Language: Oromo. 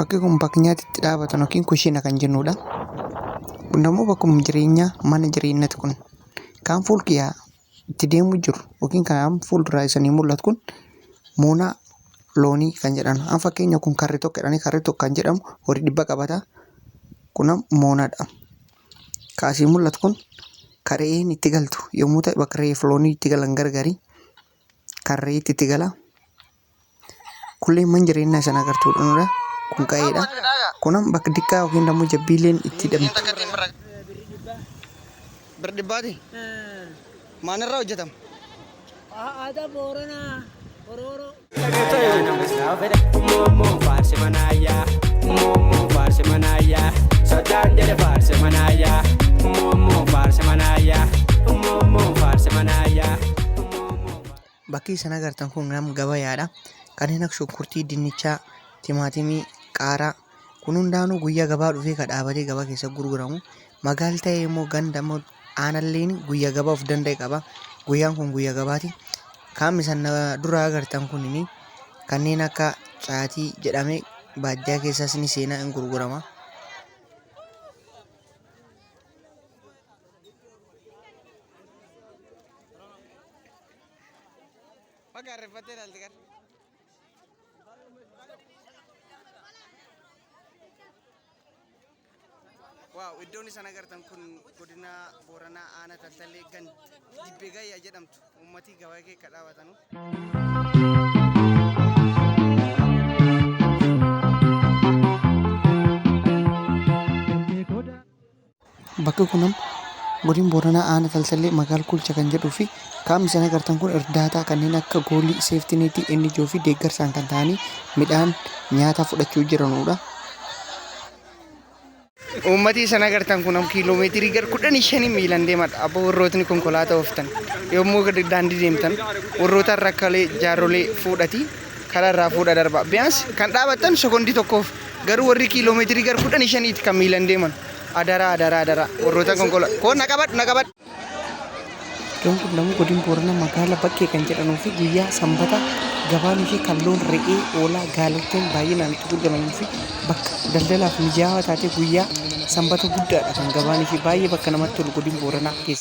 Bakki kun bakka nyaati itti dhaabatan yookiin kushiina kan jennudha. Kun immoo bakkuma jireenyaa mana jireenyaati kun. Kan fuulkiyaa itti deemuu jiru yookiin kan fuulduraa isanii mul'atu kun moonaa loonii kan jedhamu. An fakkeenya kun karri tokko jedhanii karri tokko kan jedhamu horii 100 qabata. Kun moonaadha. Kaasii mul'atu kun kan re'een itti galtu yommuu ta'u bakka re'eef loonii itti galan gargari kan re'eetti itti gala. Kulleen man jireenyaa isaan agartuudha. Kun qa'eedha. Kun bakka diqqaa yookiin immoo jabbiileen itti hidhamtu. Bir dhibbaati? Maalirraa hojjetama? Aadaa Booranaa Horooroo. Bakki isin agartan kun nam gabayaadha. Kanneen akka shunkurtii, dinnichaa, timaatimii, qaaraa kun hundaanuu guyyaa gabaa dhufee kan dhaabatee gabaa keessa gurguramu. Magaal ta'ee immoo ganda immoo aanalleen guyyaa gabaa of danda'e qaba. Guyyaan kun guyyaa gabaati. Kaan isan dura agartan kun kanneen akka caatii jedhamee baadiyyaa keessas ni seenaa hin gurgurama. Waaw, iddoon isaan agartan kun godina Booranaa aanaa Taltallee ganda Dibbee Gayyaa jedhamtu uummatii gabaa keessa dhaabatanu. Bakki kun godin Booranaa aanaa Taltallee magaal Kulcha kan jedhuu fi qaamni isaan agartan kun irdaataa kanneen akka goolii, seeftineetii, NGO fi deeggarsaan kan ta'anii midhaan nyaataa fudhachuu jiranudha. Uummatii isaan agartan kun kiiloomeetirii gara 15 miilaan deemadha. Abbo warrootni konkolaataa ooftan yommuu gadi daandii deemtan warroota rakkalee jaarrolee fuudhati karaa irraa fuudha darba. Biyyaans kan dhaabattan sekondii tokkoof garuu warri kiiloomeetirii gara 15ti kan miilaan deeman. Adaraa adaraa adaraa warroota konkolaataa koo na qabadhu na qabadhu. Iddoon kun lamu godin Booranaa magaala Bakkee kan jedhamuu fi guyyaa sanbata gabaan ishee kan loon re'ee hoolaa gaalotteen baay'inaan itti gurguramuu fi bakka daldalaaf mijaawaa taate guyyaa sanbata guddaadha kan gabaan ishee baay'ee bakka namatti tolu godin Booranaa keessa.